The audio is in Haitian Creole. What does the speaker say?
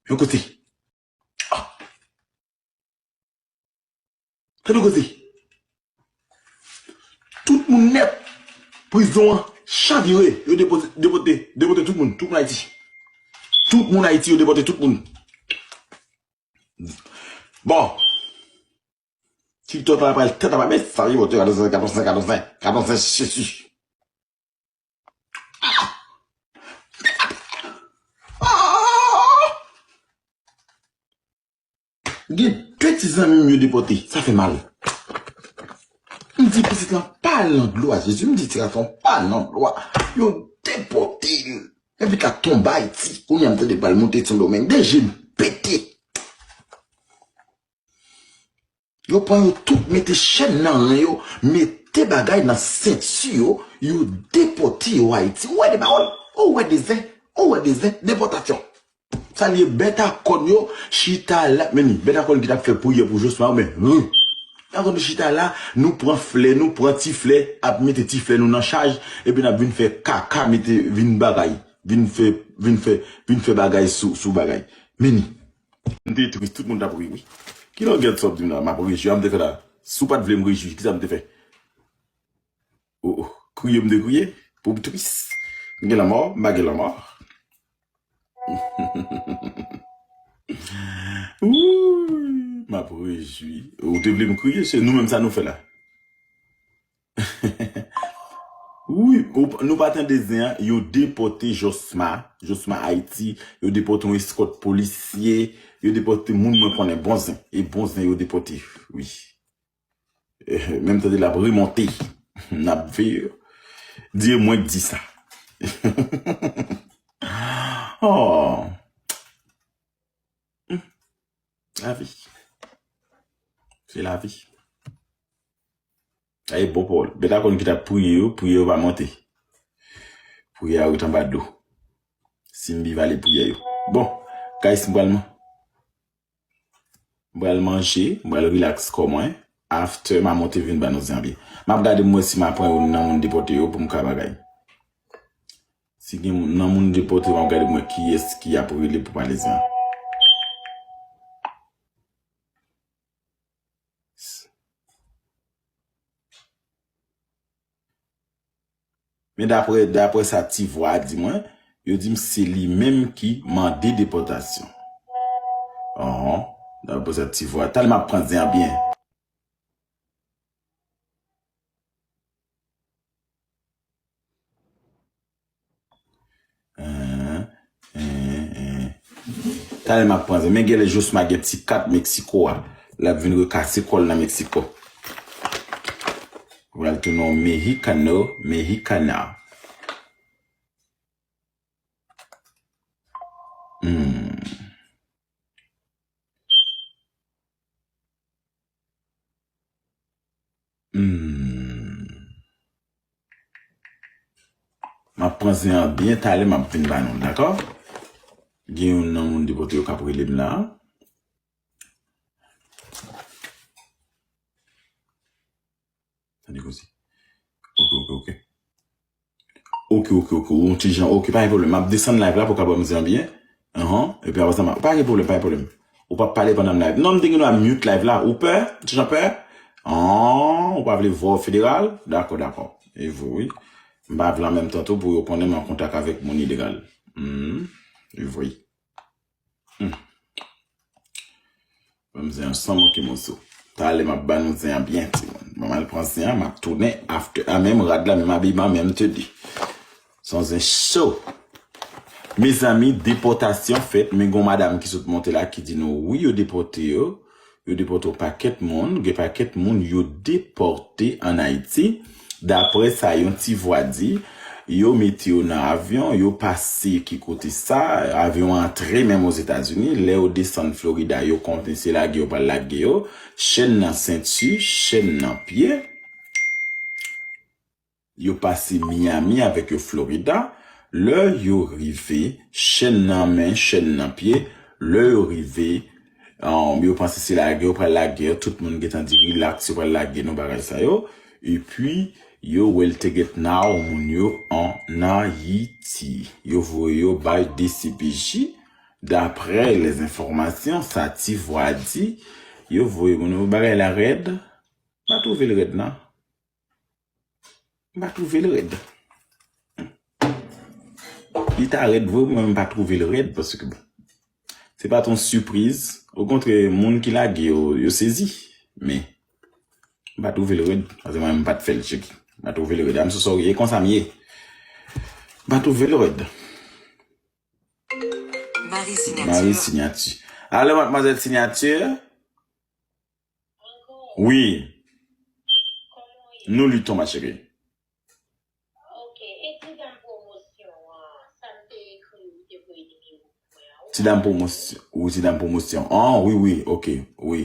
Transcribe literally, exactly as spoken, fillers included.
Yon kote. Tande koze. Tout moun nèt. Prizon an chavire. Yo depote, depote, depote tout moun. Tout moun Ayiti. Tout moun Ayiti, yo depote tout moun. Bon. TikTok la pral tèt apa, men sa yo te katorze, katorze, katorze, katorze, Jezi. Gen de ti zanmi m yo depòte, sa fè mal. M di pitit lan pa al nan dlo a, Jezi, m di ti gason pa al nan dlo a. Yo depòte l. Epi ka tonbe Ayiti, kounye a m tande pral monte Sendomeng, de je m pete. Yo pran yo tout, mete chèn nan ren yo, mete bagay nan senti yo, yo depòte yo Ayiti. Ou wè de pawòl, ou wè de zen, ou wè de zen, depòtasyon. Sa l ye, bèt a kòn yo chita la, men ni, bèt a kòn ki t ap fè priyè pou Josma, men, ri. Bèt a kòn yo chita la, nou pran flè, nou pran ti flè, ap mete ti flè nou nan chaj, epi n ap vin fè kaka, mete, vin bagay, vin fè, vin fè, vin fè bagay sou, sou bagay. Men ni. M te tris, tout moun t ap ri, wi. Ki lògèt sa w ap di m la? M ap rejwi, a m te fè la. Si w pa t vle m rejwi, kisa m te fè? O, o, kriye m te kriye, pou m tris. M gen lanmò, m pa gen lanmò. Wouy, m ap rejwi. Ou te vle m kriye, se nou menm sa nou fè la. Wi, ou p-, nou pa tande zen an, yo depòte Josma, Josma Ayiti, yo depòte yon eskòt polisye, yo depòte moun mwen konnen bon zen, e bon zen yo depòte, wi. Eh, menm tande l ap remonte, n ap veye, di mwen k di sa. Oh. Hmm. Lavi. Se lavi. Ay, bon pawòl. Bèt a kòn ki t ap priye yo, priye yo pa monte. Priye a ret anba dlo. Simbi vale priyè yo. Bon, guys, m pral man-, m pral manje, m pral relax kò mwen. After, m a monte vin ba nou zen an byen. M ap gade m wè si m a pran youn nan moun depòte yo pou m ka bagay. Si gen moun, nan moun depòte, m ap gade m wè kiyès ki ap rele pou pale zen an. Men daprè, daprè sa Ti Vwa a di mwen, yo di m se li menm ki mande depòtasyon. Anhan, daprè sa Ti Vwa. Talè m ap pran zen an byen. Hein, hein, hein. Talè m ap pran zen. Men genlè Josma gen ti kat Meksiko a. L ap vin rekase kò l nan Meksiko. Pral tounen yon Mexicano, Mexicana. Hmm. Hmm. M ap pran zen an byen, talè m ap vin ba nou, dakò? Gen youn nan moun depòte yo k ap rele m la. Tande koze. Ok, ok, ok. Ok, ok, ok. Ou yon ti jan. Ok, pa gen pwoblèm. M ap desann live la pou w ka ban m zen an byen. Anhan. Epi apre sa, m a, pa gen pwoblèm, pa gen pwoblèm. Ou p ap pale pandan m live. Non, m te gen dwa mute live la. Ou pè? Ou ti jan pè? An, ou pa vle vwa federal? Dakò, dakò. E vre, wi. M pa vle an menm tan tou pou yo konnen m an kontak avèk moun ilegal. Hmm. E vre. Hmm. Ban m zen an san manke moso. Talè m ap ba nou zen an byen, timoun. Ban m al pran zen an, m ap tounen after. A, menm rad la, menm abiman, menm teni. Se yon zen cho. Mezanmi, depòtasyon fèt, men gon madam ki sot monte la ki di nou, wi, yo depòte yo. Yo depòte yon pakèt moun, gen pakèt moun yo depòte ann Ayiti. Daprè sa yon ti vwa di, yo mete yo nan avyon, yo pase ki kote sa, avyon an antre menm Ozetazini, lè yo desann Florida, yo konnen se lage yo pral lage yo, chèn nan senti, chèn nan pye. Yo pase Miami avèk yo Florida. Lè yo rive, chèn nan men, chèn nan pye. Lè yo rive, um, yo panse se lage yo pral lage yo. Tout moun gentan di rilaks, yo pral lage nou bagay sa yo. Epi, yo wè l te get now moun yo ann Ayiti. Yo voye yo bay D C P J. Daprè lèzenfòmasyon, sa ti vwa di, yo voye moun yo bagay la rèd. M pa twouve l rèd, non. M pa twouve l rèd. Li ta rèd vre, mwen m pa twouve l rèd, paske, bon, se pa t yon sipriz. Okontrè, moun ki lage yo, yo sezi. Men, m pa twouve l rèd, paske mwen m pa t fè l tcheke. M pa twouve l rèd. I'm so sorry. E konsa m ye. M pa twouve l rèd. Mari Sinyati. Alo, madmwazèl Sinyati? Wi. Nou li ton, ma chérie. Ti dam pwomosyon, wi, ti dam pwomosyon. Oh, wi, wi, ok, wi.